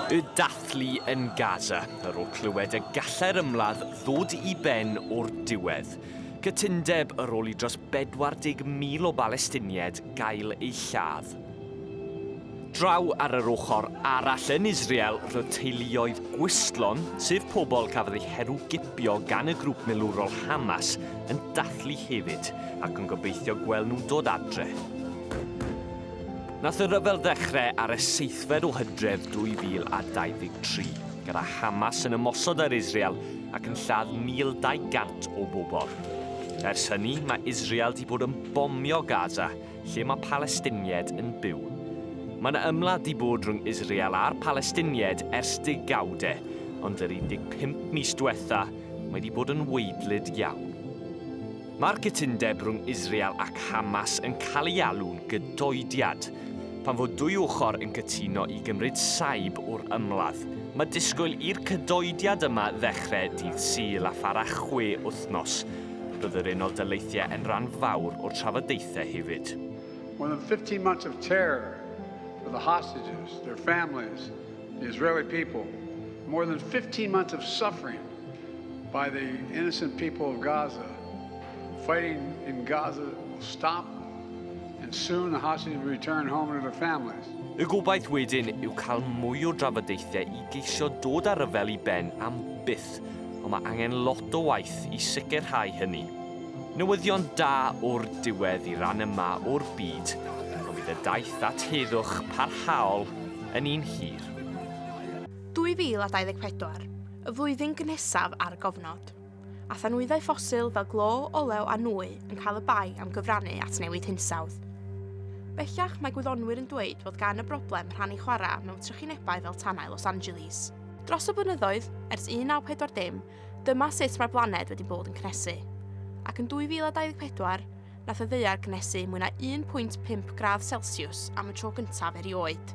Y dathlu yn Gaza ar ôl clywed y gallai'r ymladd ddod i ben o'r diwedd. Cytundeb ar ôl i dros 40,000 o Balestiniaid gael eu lladd. Draw ar yr ochr arall yn Israel roedd teuluoedd gwystlon, sef pobl cafodd eu herwgipio gan y grŵp milwrol Hamas, yn dathlu hefyd ac yn gobeithio gweld nhw'n dod adre. Nath y rhyfel ddechrau ar y seithfed o Hydref 2023, gyda Hamas yn ymosod ar Israel ac yn lladd 1,200 o bobl. Ers hynny, mae Israel 'di bod yn bomio Gaza, lle mae Palestiniaid yn byw. Mae 'na ymladd 'di bod rhwng Israel a'r Palestiniaid ers degawdau, ond yr 15 mis dwetha, mae 'di bod yn waedlyd iawn. Mae'r cytundeb rhwng Israel ac Hamas yn cael ei alw'n gydoediad, pan fo dwy ochr yn cytuno i gymryd saib o'r ymladd. Mae disgwyl i'r cydoediad yma ddechrau dydd Sul a phara chwe wythnos. Roedd yr Unol Daleithiau yn rhan fawr o'r trafodaethau hefyd. More than 15 months of terror for the hostages, their families, the Israeli people. More than 15 months of suffering by the innocent people of Gaza. Fighting in Gaza will stop and soon the hostages will return home to their families. Y gobaith wedyn yw cael mwy o drafodaethau i geisio dod â'r rhyfel i ben am byth, ond mae angen lot o waith i sicrhau hynny. Newyddion da o'r diwedd i ran yma o'r byd, ond bydd y daith at heddwch parhaol yn un hir. 2024, y flwyddyn gynhesaf ar gofnod, a thanwyddau ffosil fel glo, olew a nwy yn cael y bai am gyfrannu at newid hinsawdd. Bellach mae gwyddonwyr yn dweud fod gan y broblem rhan i chwarae mewn trychinebau fel tanau Los Angeles. Dros y blynyddoedd, ers 1940, dyma sut mae'r blaned wedi bod yn cynhesu. Ac yn 2024, nath y ddaear gynhesu mwy na 1.5 gradd Celsius am y tro gyntaf erioed.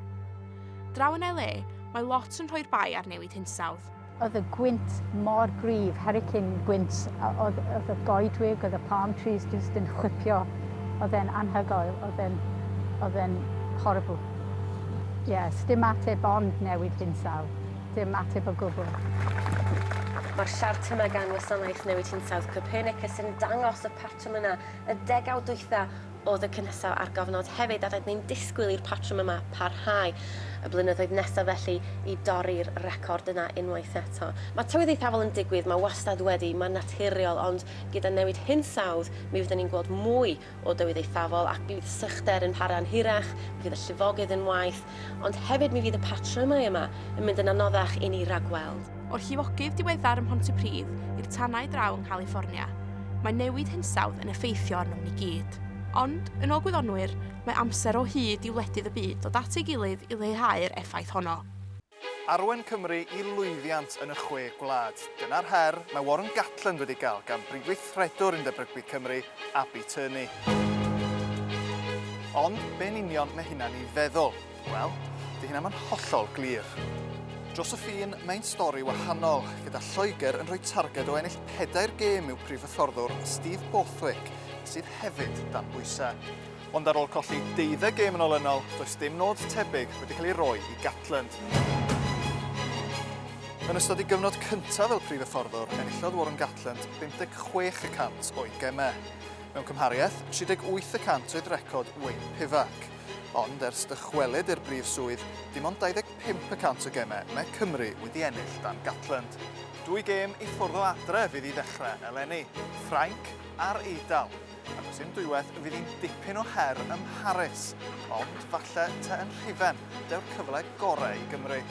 Draw yn LA, mae lot yn rhoi'r bai ar newid hinsawdd. Oedd y gwynt mor gryf, hurricane gwynt, oedd, oedd y goedwig, oedd y palm trees just yn chwipio. Oedd e'n anhygoel, oedd e'n, oedd e'n horrible. Yes, dim ateb ond newid hinsawdd. Dim ateb o gwbl. Mae'r siart yma gan Wasanaeth Newid Hinsawdd Copernicus yn dangos y patrwm yna y degawd dwytha oedd y cynhesaf ar gofnod hefyd a rydyn ni'n disgwyl i'r patrwm yma parhau y blynyddoedd nesaf felly i dorri'r record yna unwaith eto. Mae tywydd eithafol yn digwydd, mae wastad wedi, mae'n naturiol, ond gyda newid hinsawdd mi fyddwn ni'n gweld mwy o dywydd eithafol ac mi fydd sychder yn para'n hirach, mi fydd y llifogydd yn waeth, ond hefyd mi fydd y patrymau yma yn mynd yn anoddach i ni ragweld. O'r llifogydd diweddar ym Mhontypridd i'r tanau draw yng Nghaliffornia, mae newid hinsawdd yn effeithio arnom ni gyd. Ond, yn ôl gwyddonwyr, mae amser o hyd i wledydd y byd ddod at ei gilydd i leihau'r effaith honno. Arwain Cymru i lwyddiant yn y Chwe Gwlad. Dyna'r her mae Warren Gatland wedi gael gan brif weithredwr Undeb Rygbi Cymru, Abi Turney. Ond be yn union mae hynna'n ei feddwl? Wel, 'di hynna'm yn hollol glir. Dros y ffin, mae'n stori wahanol, gyda Lloegr yn rhoi targed o ennill pedair gêm i'w prif hyfforddwr Steve Borthwick, sydd hefyd dan bwysau. Ond ar ôl colli deuddeg gêm yn olynol, does dim nod tebyg wedi cael ei roi i Gatland. Yn ystod ei gyfnod cyntaf fel prif hyfforddwr, enillodd Warren Gatland 56 y cant o'i gemau. Mewn cymhariaeth, 38 y cant oedd record Wayne Pivac. Ond ers dychwelyd i'r brif swydd, dim ond 25 y cant o gemau mae Cymru wedi ennill dan Gatland. Dwy gêm i ffwrdd o adre fydd i ddechrau eleni, Ffrainc a'r Eidal. A does dim dwywaith y fydd hi'n dipyn o her ym Mharis, ond falle te yn Rhufain dew'r cyfle gorau i Gymru.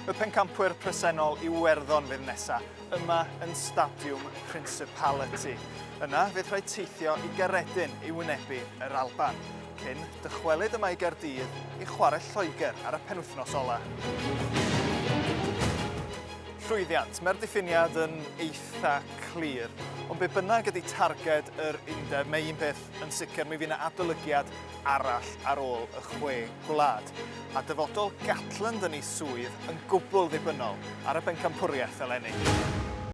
Y pencampwyr presennol Iwerddon fydd nesa, yma yn Stadiwm Principality. Yna fydd rhaid teithio i Gaeredin i wynebu yr Alban, cyn dychwelyd yma i Gaerdydd i chwarae Lloegr ar y penwythnos ola. Llwyddiant. Mae'r diffiniad yn eitha clir. Ond be bynnag ydy targed yr undeb, mae un peth yn sicr, mi fydd yna adolygiad arall ar ôl y chwe gwlad. A dyfodol Gatland yn ei swydd yn gwbl ddibynnol ar y bencampwriaeth eleni.